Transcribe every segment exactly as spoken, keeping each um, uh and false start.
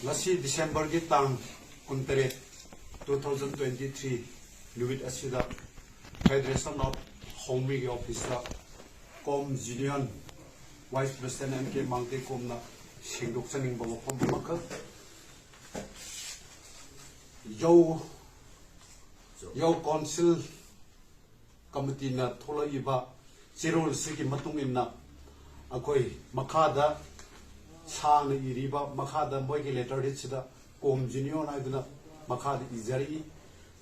ꯉꯁꯤ Decemberꯒꯤ ꯇꯥꯡ ꯀꯨꯟꯇꯔꯦꯠ, two thousand twenty three ꯅꯨꯃꯤꯠ ꯑꯁꯤꯗ Federation of Haomiꯒꯤ officeꯇ COMS Union Vice President M K Mangte ꯀꯣꯝꯅ ꯁꯦꯡꯗꯣꯛꯆꯅꯤꯡꯕ ꯋꯥꯐꯝ ꯑꯃꯈꯛ, ꯌꯧ ꯌꯧ Council Committeeꯅ ꯊꯣꯛꯂꯛꯏꯕ ꯆꯦꯔꯣꯜꯁꯤꯒꯤ ꯃꯇꯨꯡ ꯏꯟꯅ ꯑꯩꯈꯣꯏ ꯃꯈꯥꯗ ꯁꯥꯡꯅ ꯏꯔꯤꯕ, ꯃꯈꯥꯗ ꯃꯣꯏꯒꯤ letterheadꯁꯤꯗ COMS Union ꯍꯥꯏꯗꯨꯅ ꯃꯈꯥꯗ ꯏꯖꯔꯤ꯫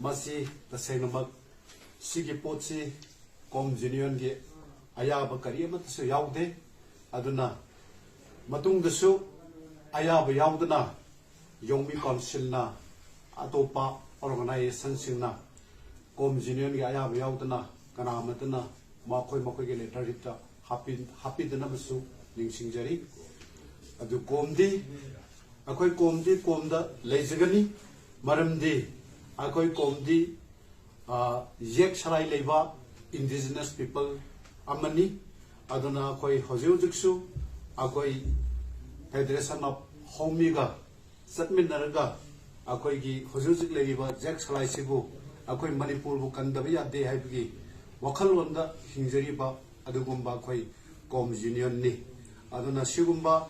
ꯃꯁꯤ ꯇꯁꯦꯡꯅꯃꯛ ꯁꯤꯒꯤ ꯄꯣꯠꯁꯤ COMS Unionꯒꯤ ꯑꯌꯥꯕ ꯀꯔꯤ ꯑꯃꯠꯇꯁꯨ ꯌꯥꯎꯗꯦ꯫ ꯑꯗꯨꯅ ꯃꯇꯨꯡꯗꯁꯨ ꯑꯌꯥꯕ ꯌꯥꯎꯗꯅ ꯌꯧꯃꯤ Councilꯅ, ꯑꯇꯣꯞꯄ organizationꯁꯤꯡꯅ COMS Unionꯒꯤ ꯑꯌꯥꯕ ꯌꯥꯎꯗꯅ ꯀꯅꯥ ꯑꯃꯠꯇꯅ ꯃꯈꯣꯏ ꯃꯈꯣꯏꯒꯤ letterheadꯇ ꯍꯥꯞꯄꯤ-, ꯍꯥꯞꯄꯤꯗꯅꯕꯁꯨ ꯅꯤꯡꯁꯤꯡꯖꯔꯤ꯫ ꯑꯗꯨ COMSꯗꯤ, ꯑꯩꯈꯣꯏ COMSꯗꯤ COMSꯗ ꯂꯩꯖꯒꯅꯤ꯫ ꯃꯔꯝꯗꯤ ꯑꯩꯈꯣꯏ COMSꯗꯤ, ꯑ, ꯌꯦꯛ ꯁꯂꯥꯏ ꯂꯩꯕ indigenous people ꯑꯃꯅꯤ꯫ ꯑꯗꯨꯅ ꯑꯩꯈꯣꯏ ꯍꯧꯖꯤꯛ ꯍꯧꯖꯤꯛꯁꯨ ꯑꯩꯈꯣꯏ Federation of Haomiꯒ ꯆꯠꯃꯤꯟꯅꯔꯒ ꯑꯩꯈꯣꯏꯒꯤ ꯍꯧꯖꯤꯛ ꯍꯧꯖꯤꯛ ꯂꯩꯔꯤꯕ ꯌꯦꯛ ꯁꯂꯥꯏꯁꯤꯕꯨ ꯑꯩꯈꯣꯏ ꯃꯅꯤꯄꯨꯔꯕꯨ ꯀꯟꯗꯕ ꯌꯥꯗꯦ ꯍꯥꯏꯕꯒꯤ ꯋꯥꯈꯜꯂꯣꯟꯗ ꯍꯤꯡꯖꯔꯤꯕ ꯑꯗꯨꯒꯨꯝꯕ ꯑꯩꯈꯣꯏ COMS Unionꯅꯤ꯫ ꯑꯗꯨꯅ ꯁꯤꯒꯨꯝꯕ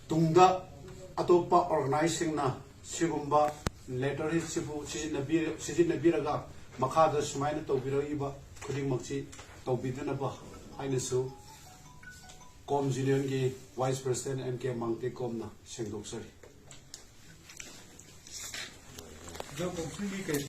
ꯇꯨꯡꯗ ꯑꯇꯣꯞꯄ organizeꯁꯤꯡꯅ ꯁꯤꯒꯨꯝꯕ letterheadꯁꯤꯕꯨ ꯁꯤꯖꯤꯟꯅꯕꯤ-, ꯁꯤꯖꯤꯟꯅꯕꯤꯔꯒ ꯃꯈꯥꯗ ꯁꯨꯃꯥꯏꯅ ꯇꯧꯕꯤꯔꯛꯏꯕ ꯈꯨꯗꯤꯡꯃꯛꯁꯤ ꯇꯧꯕꯤꯗꯅꯕ ꯍꯥꯏꯅꯁꯨ COMS Unionꯒꯤ Vice President M K Mangte ꯀꯣꯝꯅ ꯁꯦꯡꯗꯣꯛꯆꯔꯤ꯫ ꯑꯗꯣ ꯀꯥꯎꯟꯁꯤꯜꯒꯤ ꯀꯩ